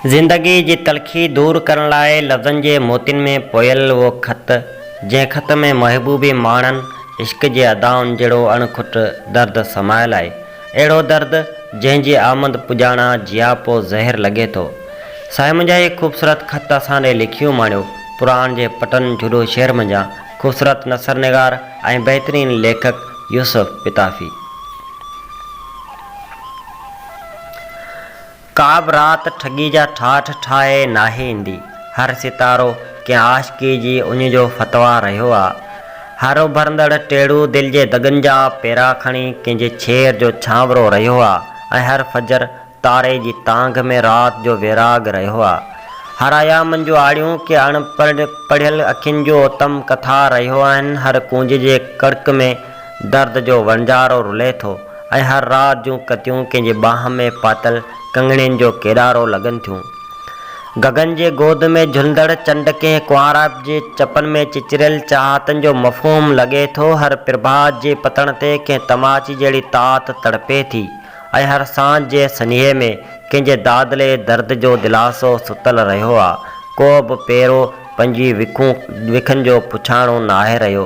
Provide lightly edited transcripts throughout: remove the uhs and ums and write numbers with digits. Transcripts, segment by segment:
زندگي جي تلخي دور ڪرڻ لاء لفظن جي موتين ۾ پويل اهو خط، جنهن خط ۾ محبوبي ماڻن عشق جي ادائن جهڙو اڻ کٽ درد سمايل آهي. اهڙو درد، جنهن جي آمد پڄاڻان جياپو زهر لڳي ٿو. سائين منهنجا هي خوبصورت خط اسان ڏي لکي اماڻيو، پراڻ جي پٽن جھڏو شهر منجهان خوبصورت نثر نگار ۽ بهترين ليکڪ يوسف پتافي. ڪا به رات ٺڳي جا ٺاٺ ٺاهي ناهي ايندي. هر ستارو ڪنهن عاشقي جي اڃ جو فتويٰ رهيو آ. هر اڀرندڙ ٽيڙو دل جي دڳن جا پيرا کڻي ڪنهن جي ڇير جو ڇانورو رهيو آ ۽ هر فجر تاري جي تانگهه ۾ رات جو ويراڳ رهيو آ. هر ايامن جون آڙيون ڪي اڻ پڙهيل اکين جو اتم ڪٿا رهيو آهن هر ڪونج جي ڪڙڪ ۾ درد جو وڻجارو رلي ٿو ۽ هر رات جون ڪتيون ڪنهن جي ٻانهن ۾ پاتل ڪنگڻين جو ڪيڏارو لڳن ٿيون. گگن جي گود ۾ جهلندڙ چنڊ ڪنهن ڪنوارائپ جي چپن ۾ چچريل چاهتن جو مفهوم لڳي ٿو هر پرڀات جي پتڻ تي ڪنهن تماچي جهڙي تات تڙپي ٿي ۽ هر سانجهه جي سنيهي ۾ ڪنهن جي دادلي درد جو دلاسو ستل رهيو آ. ڪو به پيرو پنهنجي وکون وکن جو پڇاڻو ناهي رهيو.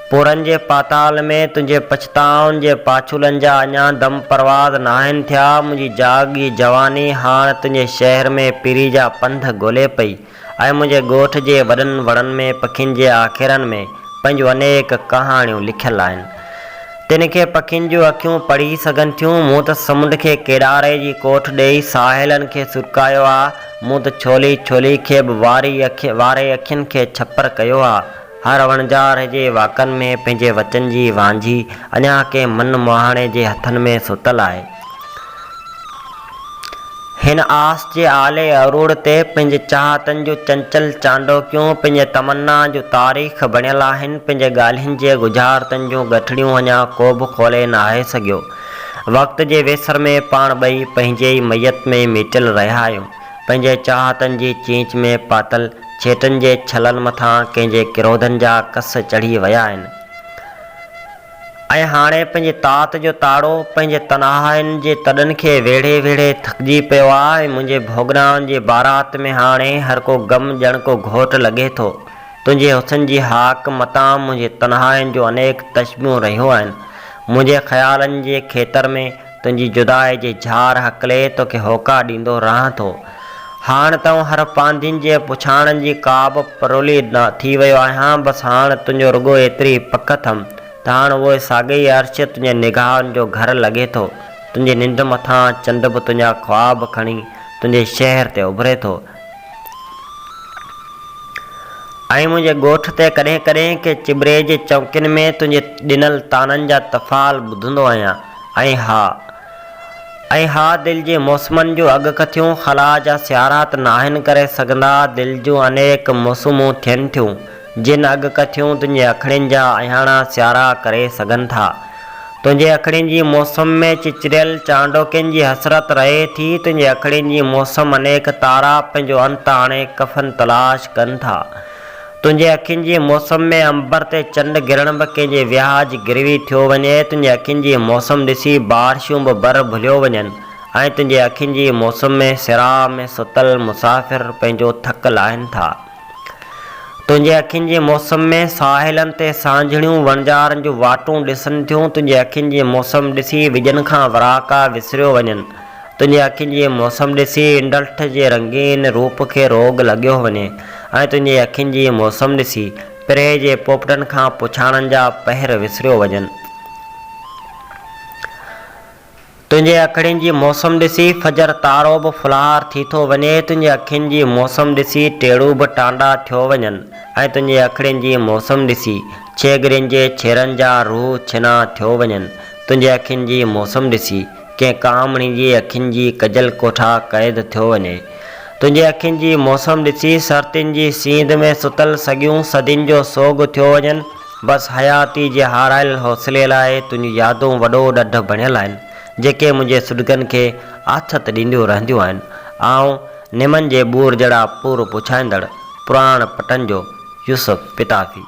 پورن جي پاتال ۾ تنهنجي پڇتائن جي پاڇولن جا اڃا دم پرواز ناهن ٿيا. منهنجي جاڳي جواني هاڻ تنهنجي شهر ۾ پري جا پنڌ ڳولي پئي ۽ منهنجي ڳوٺ جي وڏن وڻن ۾ پکين جي آکيرن ۾ پنهنجون انيڪ ڪهاڻيون لکيل آهن. تن کي پکين جون اکيون پڙهي سگهن ٿيون. مون ته سمنڊ کي ڪيڏاري جي ڪوٺ ڏيئي ساحلن کي سرڪايو آ. مون ته ڇولي ڇولي کي به واري واري اکين کي ڇپر ڪيو آ. هر وڻجار جي واڪن ۾ پنهنجي وچن جي وانجهي اڃا ڪنهن من مهاڻي جي هٿن ۾ ستل آهي. هن آس جي اعلي اروڙ تي پنهنجي چاهتن جون چنچل چانڊوڪيون پنهنجي تمنا جون تاريخ بڻيل آهن. پنهنجي ڳالهين جي ڳجهارتن جون ڳٺڙيون اڃا ڪوبه کولي ناهي سگهيو. وقت جي ويسر ۾ پاڻ ٻئي پنهنجي ئي ميت ۾ ميٽيل رهيا آهيون. پنهنجي چاهتن جي چيچ ۾ پاتل ڇيٽن جي ڇلن مٿان ڪنهن جي ڪروڌن جا ڪس چڙهي ويا آهن ۽ هاڻي پنهنجي تات جو تاڙو پنهنجي تنهائين جي تڏن کي ويڙهي ويڙهي ٿڪجي پيو آ ۽ منهنجي ڀوڳنائن جي بارات ۾ هاڻي هر ڪو غم ڄڻ ڪو گهوٽ لڳي ٿو. تنهنجي حسن جي هاڪ متان منهنجي تنهائين جون انيڪ تشبيهون رهيون آهن. منهنجي خيالن جي کيتر ۾ تنهنجي جدائي جي جھار هڪلي توکي هوڪا ڏيندو رهان ٿو. هاڻ ته آئون هر پانڌين جي پڇاڻن جي ڪابه پرولي ٿي ويو آهيان. بس هاڻ تنهنجو رڳو ايتري پڪ اٿم ته هاڻ اهوئي ساڳئي عرش تنهنجي نگاهن جو گهر لڳي ٿو. تنهنجي ننڊ مٿان چنڊ به تنهنجا خواب کڻي تنهنجي شهر تي اڀري ٿو. ۽ منهنجي ڳوٺ تي ڪڏهن ڪڏهن ڪنهن چٻري جي چونڪين ۾ تنهنجي ڏنل طعنن جا تفال ٻڌندو آهيان ۽ ها. ۽ ها دل جي موسمن جون اڳڪٿيون خلا جا سيارا ته ناهن ڪري سگهندا دل جون انيڪ موسمون ٿين ٿيون جن اڳڪٿيون تنهنجي اکڙين جا اهياڻا سيارا ڪري سگهن ٿا. تنهنجي اکڙين جي موسم ۾ چچريل چانڊوڪين جي حسرت رهي ٿي، تنهنجي اکڙين جي موسم انيڪ تارا پنهنجو انت آڻي ڪفن تلاش ڪن ٿا. تنهنجي اکين جي موسم ۾ امبر تي چنڊ گرڻ به ڪنهن جي وياج گروي ٿيو وڃي، تنهنجي اکين جي موسم ڏسي بارشون به بر ڀليو وڃن ۽ تنهنجي اکين جي موسم ۾ سراء ۾ ستل مسافر پنهنجو ٿڪ لاهن ٿا. تنهنجي اکين جي موسم ۾ ساحلن تي سانجهڙيون وڻجارن جون واٽون ڏسن ٿيون تنهنجي اکين جي موسم ڏسي وڄن کان وراڪا وسريو وڃن تنهنجي اکين جي موسم ڏسي انڊلٺ جي رنگين روپ کي روڳ لڳيو وڃي ۽ تنهنجي اکين جي موسم ڏسي پرهه جي پوپٽن کان پڇاڻن جا پهر وسريو وڃن. تنهنجي اکڙين جي موسم ڏسي فجر تارو به ڦلهار ٿي ٿو وڃي تنهنجي اکين جي موسم ڏسي ٽيڙو به ٽانڊا ٿيو وڃن ۽ تنهنجي اکڙين جي موسم ڏسي ڇيڳرين جي ڇيرن جا روح ڇنا ٿيو وڃن تنهنجي اکين جي موسم ڏسي ڪنهن ڪامڻي جي اکين جي ڪجل ڪوٺا قيد ٿيو وڃي تنهنجي اکين جي موسم ڏسي سرتين جي سينڌ ۾ ستل سڳيون صدين جو سوڳ ٿيو وڃن بس حياتي جي هارايل حوصلي لاء تنهنجون يادون وڏو ڏڍ بڻيل آهن، جيڪي منهنجي سڏڪن کي آٿت ڏينديون رهنديون آهن. آئون نمن جي ٻور جهڙا پور پڇائيندڙ پراڻ پٽن جو يوسف پتافي.